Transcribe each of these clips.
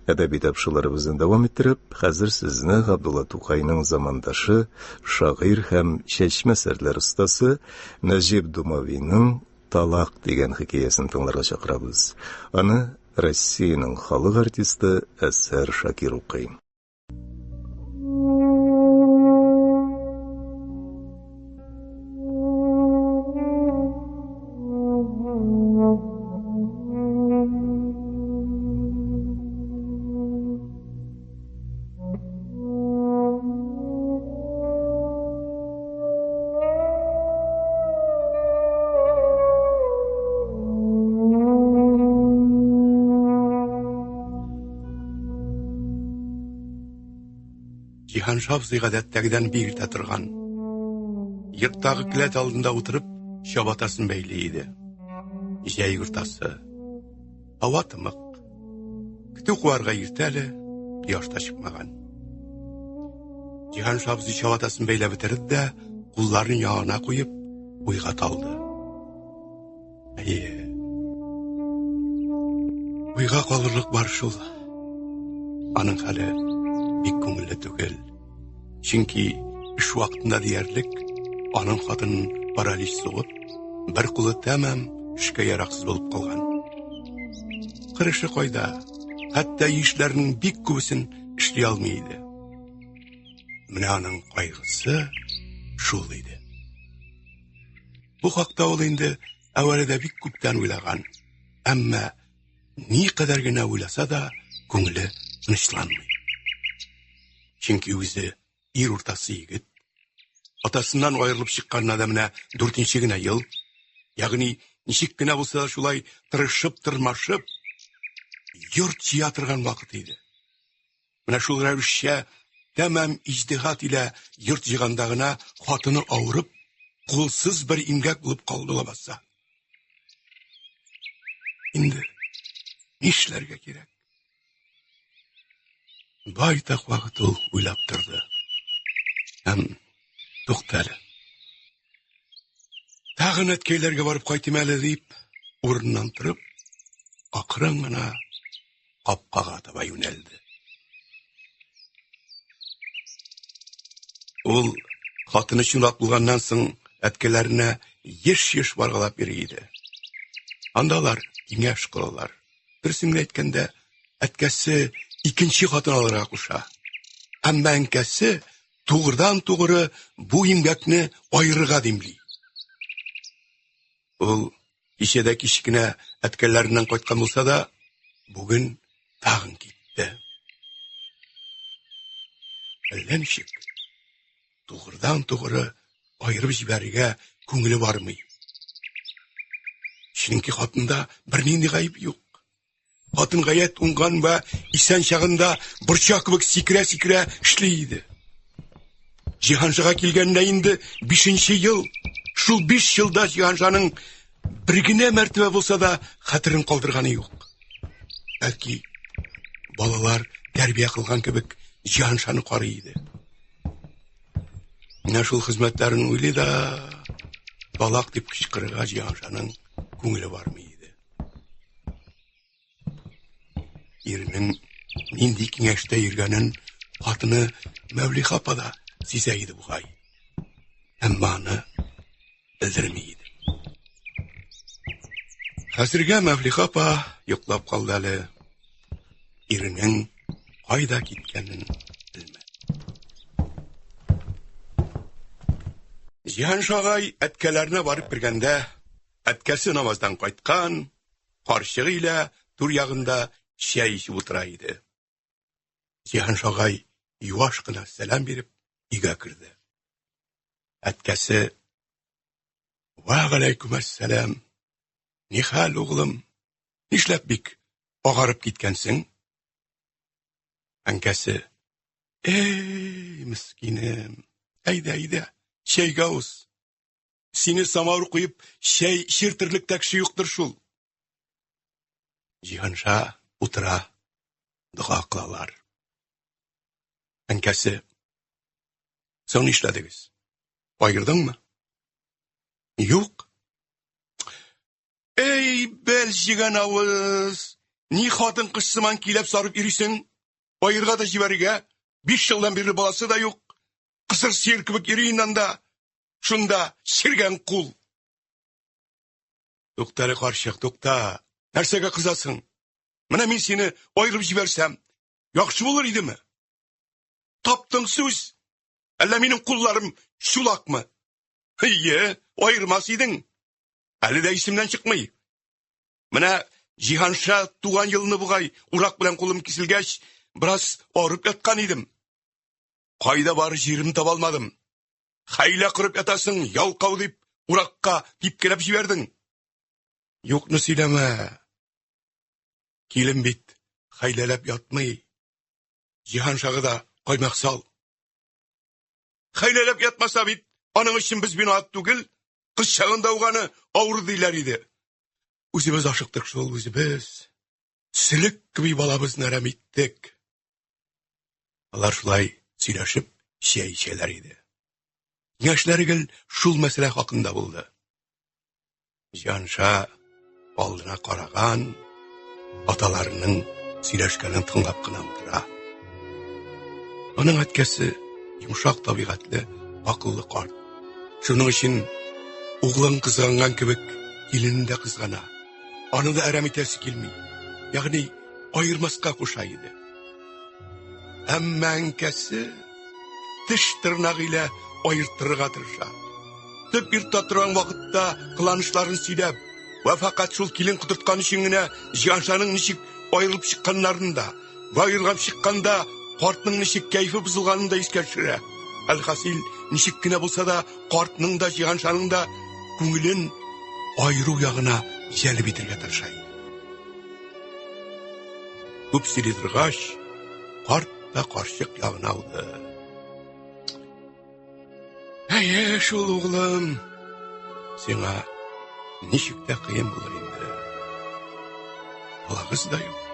Әдәби тапшыруларыбызны дәвам иттереп, хәзер сезне Габдулла Тукайның замандашы, шагыйрь һәм чәчмә серләр остасы Нәҗип Думавиның Талак дигән хикәясен тыңларга чакырабыз. Аны Россиянең халык артисты Әсәр Шакир укый. Җиһанша абзый гадәттәгедән бик иртә торган. Йорттагы келәт алдында утырып, чабатасын бәйли иде. Җәй уртасы. Һава тымык. Көтү куарга иртә әле, кояш та чыкмаган. Җиһанша абзый чабатасын бәйләп бетерде дә, кулларын ягына куеп, уйга талды. Әйе. Уйга калырлык бар шул. Аның хәле бик күңелле түгел. Чөнки эш вакытында диярлек аның хатынын паралич сугып, бер кулы тәмам эшкә яраксыз булып калган. Кыр эше кайда? Хәтта ишләрнең бик күбесен эшли алмый иде. Менә аның кайгысы шул иде. Бу хакта ул инде әүвәле дә бик күптән уйлаган. Әмма никадәр генә уйласа да, күңеле тынычланмый. Чөнки үзе ир уртасы егет. Атасыннан аерылып чыкканына да менә дүртенче генә ел. Ягъни ничек кенә булса да шулай тырышып-тырмашып йорт җыя торган вакыт иде. Менә шул рәвешчә тәмам иҗтиһад илә йорт җыйганда гына хатыны авырып, кулсыз бер имгәк булып калды лабаса. Инде нишләргә кирәк? Байтак вакыт ул уйлап торды. Һәм туктале. Тагын әткәйләргә барып кайтыйм әле дип, урыннан торып, акрын гына капкага таба юнәлде. Ул хатыны чулак булганнан соң әткәләренә еш-еш баргалап йөри иде. Анда алар киңәш кылалар. Дөресен генә әйткәндә, әткәсе икенче хатын алырга куша. Әмма әнкәсе тугрыдан-тугры бу имгәкне аерырга димли. Ул кичә дә кич кенә әткәләреннән кайткан булса да, бүген тагын китте. Әллә ничек тугрыдан-тугры аерып җибәрергә күңеле бармый. Чөнки хатында бернинди гаеп юк. Хатын гаять уңган вә исән чагында борчак кебек сикерә-сикерә эшли иде. Җиһаншага килгәненә инде бишенче ел. Шул биш елда Җиһаншаның бер генә мәртәбә булса да хәтерен калдырганы юк. Бәлки балалар тәрбия кылган кебек Җиһаншаны карый иде. Менә шул хезмәтләрен уйлый да, балак дип кычкырырга Җиһаншаның күңеле бармый иде. Иренең нинди киңәштә йөргәнен хатыны Мәүлиха апа да сизә иде бугай. Әмма аны белдерми иде. Хәзергә Мәүлиха апа йоклап калды әле. Иренең кайда киткәнен белмәде. Җиһанша агай әткәләренә барып кергәндә, әткәсе намаздан кайткан, карчыгы илә түр ягында чәй эчеп утыра иде. Җиһанша агай юаш кына сәлам биреп өйгә керде. Әткәсе: "Вә галәйкүм әссәлам. Ни хәл, углым? Нишләп бик агарып киткәнсең?" Әнкәсе: "Эй, мескинем, әйдә, әйдә, чәйгә уз. Сине самавыр куеп, чәй эчертерлек тә кеше юктыр шул. Җиһанша утыра, дога кылалар. Әнкәсе, соң нишләдегез? Аердыңмы? Юк. Эй, бәл җигән авыз! Ни хатын кыз сыман киләп сарып йөрисең? Аерга да җибәрергә. 5 елдан бирле баласы да юк. Кысыр сыер кебек йөри инде анда. Шунда чергән кул. Тукта әле, карчык, тукта. Нәрсәгә кызасың? Менә мин сине аерып җибәрсәм, яхшы булыр идеме? Таптың сүз. Әллә минем кулларым чулакмы? Ие, аермас идең. Әле дә исемнән чыкмый. Менә Җиһанша туган елны бугай, урак белән кулым киселгәч, бераз арып яткан идем. Кайда бар җирем таба алмадым. Хәйлә корып ятасың, ялкау дип, уракка типкеләп җибәрдең. Юкны сөйләмә. Килен бит хәйләләп ятмый. Җиһаншага да каймак сал. Хәйләләп ятмаса бит, аның өчен без виноват түгел. Кыз чагында ук аны авыр диләр иде. Үзебез ашыктык шул, үзебез. Сөлек кеби балабызны әрәм иттек. Алар шулай сөйләшеп чәй эчәләр иде. Киңәшләре гел шул мәсьәлә хакында булды. Җанша алдына караган, аталарының сөйләшкәнен тыңлап кына утыра. Аның әткәсе йомшак табигатьле, акыллы карт. Шуның өчен углын кызганган кебек киленен дә кызгана. Аны да әрәм итәсе килми. Ягъни аермаска куша иде. Әмма әнкәсе теш тырнагы илә аертырга тырыша. Төп йортта торган вакытта кыланышларын сөйләп, вә фәкать шул килен котырткан өчен генә Җиһаншаның ничек аерылып чыкканнарын да, вә аерылып чыкканда картның ничек кәефе бозылганын да искә төшерә. Әлхасил, ничек кенә булса да, картның да, Җиһаншаның да күңелен аеру ягына җәлеп итәргә тырыша иде. Күп сөйли торгач, карт та карчык ягына ауды. Әйе, шул углым, сиңа ничек тә кыен булыр инде. Балагыз да юк.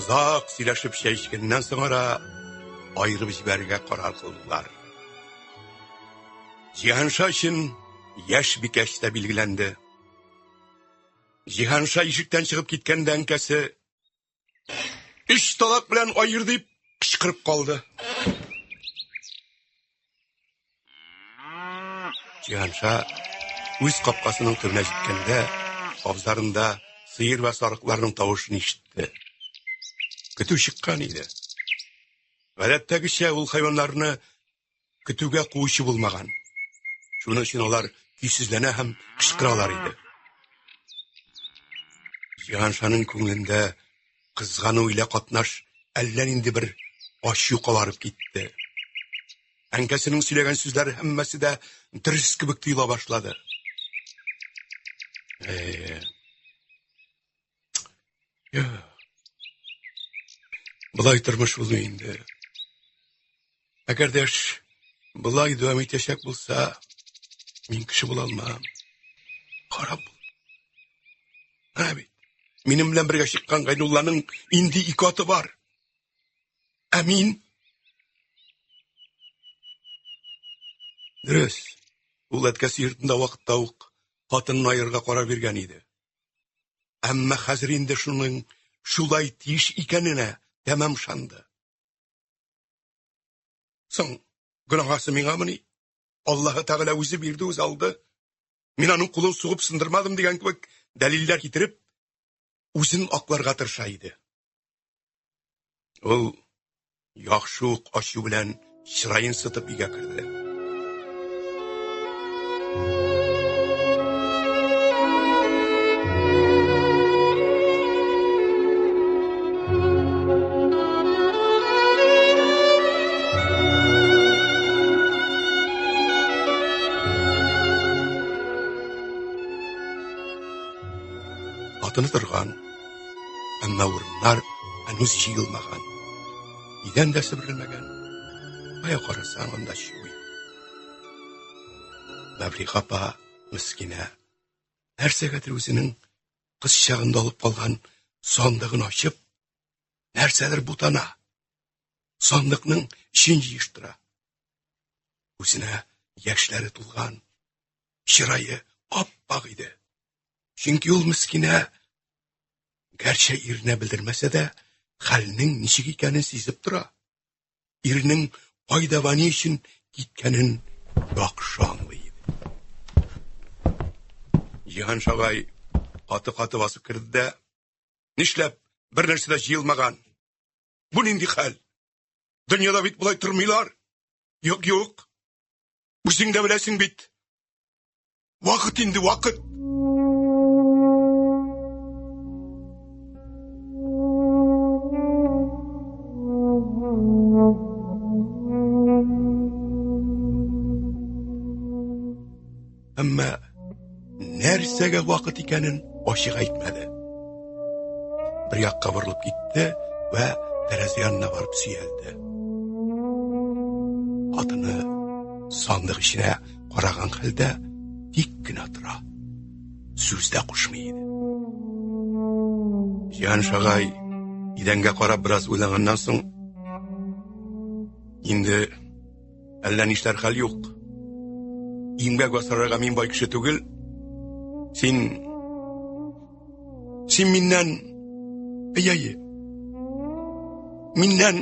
Озак сөйләшеп чәй эчкәннән соң ара аерып җибәрергә карар кылдылар. Җиһанша өчен яшь бикәч тә билгеләнде. Җиһанша ишектән чыгып киткәндә әнкәсе Өч талак белән аер дип кычкырып калды. Җиһанша үз капкасының төбенә җиткәндә, абзарында сыер вә сарыкларның тавышын ишетте. Көтү чыккан иде. Гадәттәгечә ул хайваннарны көтүгә куучы булмаган. Шуның өчен алар көйсезләнә һәм кычкыралар иде. Җиһаншаның күңелендә кызгану илә катнаш әллә нинди бер ачу кабарып китте. Әнкәсенең сөйләгән сүзләре һәммәсе дә дөрес кебек тоела башлады. Э, Болай тормыш булмый инде. Әгәр дә эш болай дәвам итәчәк булса, мин кеше була алмам. Харап бул. Менә бит, минем белән бергә чыккан Гайнулланың инде ике аты бар. Ә мин? Дөрес, ул әткәсе йортында вакытта ук хатынын аерырга карар биргән иде. Әмма хәзер инде шуның шулай тиеш икәненә тәмам ышанды. Соң, гөнаһасы миңамыни? Аллаһы Тәгалә үзе бирде, үзе алды. Мин аның кулын сугып сындырмадым дигән кебек дәлилләр китереп, үзен акларга тырыша иде. Ул яхшы ук ачу белән чыраен сытып өйгә керде. Хатыны торган. Әмма урыннар әнүз җыелмаган. Идән дә себерелмәгән. Кая карасаң, анда чуй. Мәвлиха апа мескинә. Нәрсәгәдер үзенең кыз чагында алып калган сандыгын ачып, нәрсәдер бутана. Сандыкның эчен җыештыра. Үзенә яшьләре тулган, чырае ап-ак иде. Чөнки ул мескинә, гәрчә иренә белдермәсә дә, хәлнең ничек икәнен сизеп тора. Иренең кайда вә ни өчен киткәнен яхшы аңлый иде. Җиһан шагай каты-каты басып керде дә, нишләп бер нәрсә дә җыелмаган? Бу нинди хәл? Дөньяда бит болай тормыйлар. Юк, юк. Үзең дә беләсең бит. Вакыт инде, вакыт. Әмма нәрсәгә вакыт икәнен ачык әйтмәде. Бер якка борылып китте вә тәрәзә янына барып сөялде. Хатыны сандык эченә караган хәлдә тик кенә тора. Сүз дә кушмый иде. Җиһан шагай идәнгә карап бераз уйланганнан соң, инде әллә нишләр хәл юк. Имгәк асрарга мин бай кеше түгел. Син Син миннән әйе. Миннән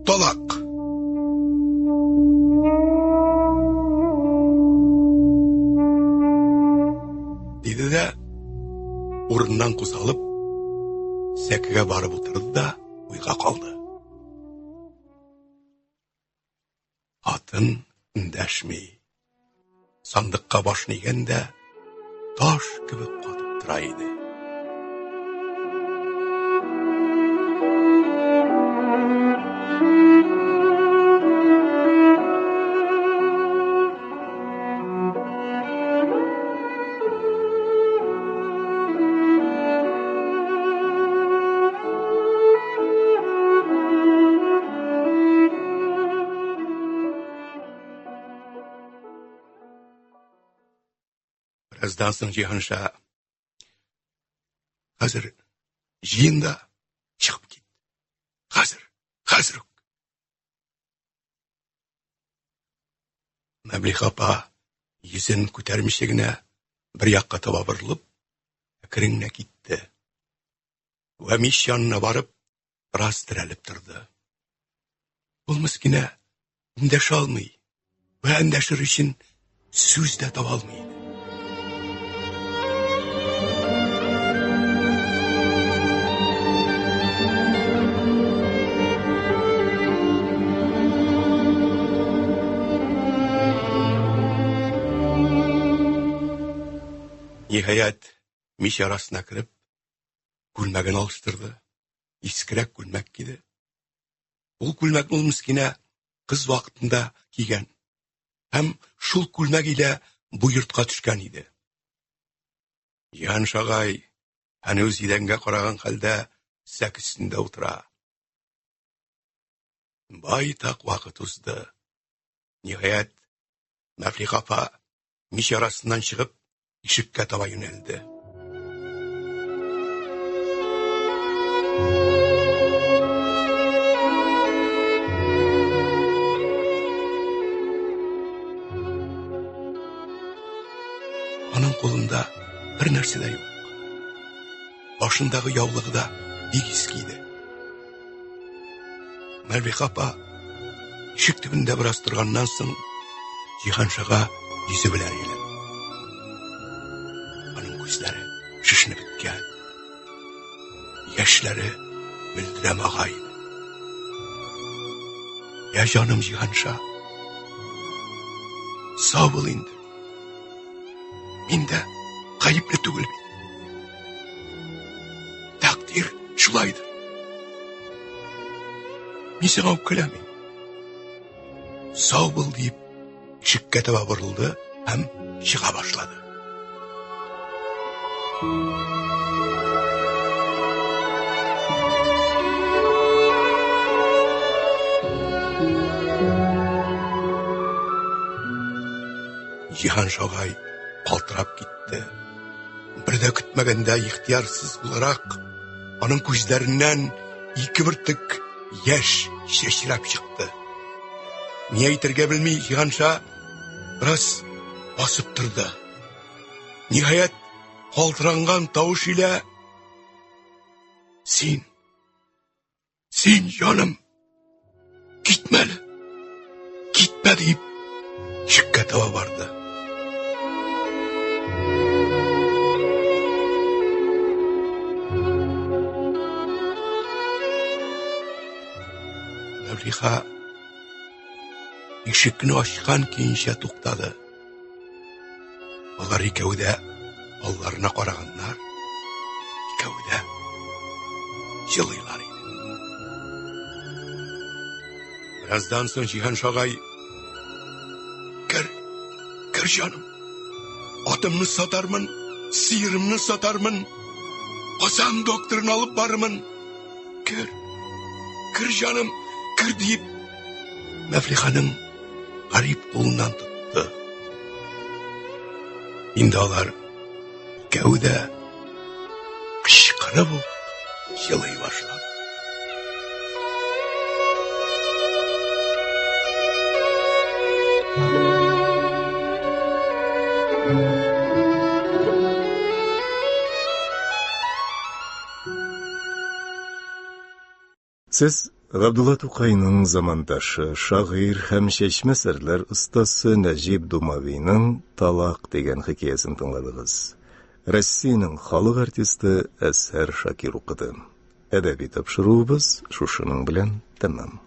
талак. Диде дә урыннан кузгалып сәкегә барып утырды да уйга калды. Хатын эндәшми. Сандыкка башын игән дә таш кебек катып тора иде. Бераздан соң Җиһанша хәзер җыен да чыгып кит. Хәзер, хәзер үк. Мәблих апа йөзен күтәрмичә генә бер якка таба борылып, әкрен генә китте. Вә мич янына барып, бераз терәлеп торды. Ул мескинә эндәшә алмый вә эндәшер өчен сүз дә таба алмый иде. Ниһаять, мич арасына кереп, күлмәген алыштырды. Искерәк күлмәк киде. Ул күлмәкне ул мескинә кыз вакытында кигән. Һәм шул күлмәк илә бу йортка төшкән иде. Җиһан шагай әне үз идәнгә караган хәлдә сәк өстендә утыра. Байтак вакыт узды. Ниһаять, Мәфлиха апа мич арасыннан чыгып, ишеккә таба юнәлде. Аның кулында бер нәрсә дә юк. Башындагы яулыгы да бик иске иде. Мәрвиха апа ишек төбендә бераз торганнан соң Җиһаншага йөзе белән әйләнде. Аның күзләре шешенеп беткән. Яшьләре мөлдерәм ага иде. Я җаным Җиһанша, сау бул инде. Мин дә гаепле түгел бит. Тәкъдир шулайдыр. Мин сиңа үпкәләмим. Сау бул дип, ишеккә таба борылды һәм чыга башлады. Җиһан шагай калтырап китте. Бер дә көтмәгәндә ихтыярсыз буларак, аның күзләреннән ике бөртек яшь чәчрәп чыкты. Ни әйтергә белми Җиһанша бераз басып торды. Ниһаять, калтыранган тавыш илә Син Син, җаным, китмә әле, китмә дип, ишеккә таба барды. Мәүлиха ишекне ачкан көенчә туктады. Алар икәү дә алларына караганнар. Икәү дә җылыйлар иде. Бераздан соң Җиһан шагай Кер, кер җаным. Атымны сатармын, сыерымны сатармын. Казан докторын алып барырмын. Кер, кер җаным, кер диеп Мәфлиханың гарип кулыннан тотты. Инде алар икәү дә кычкырып ук елый башлады. Сез Габдулла Тукайның замандашы, шагыйрь һәм чәчмә серләр остасы Нәҗип Думавиның Талак дигән хикәясен тыңладыгыз. Россиянең халык артисты Әзһәр Шакир укыды. Әдәби тапшыруыбыз шушының белән тәмам.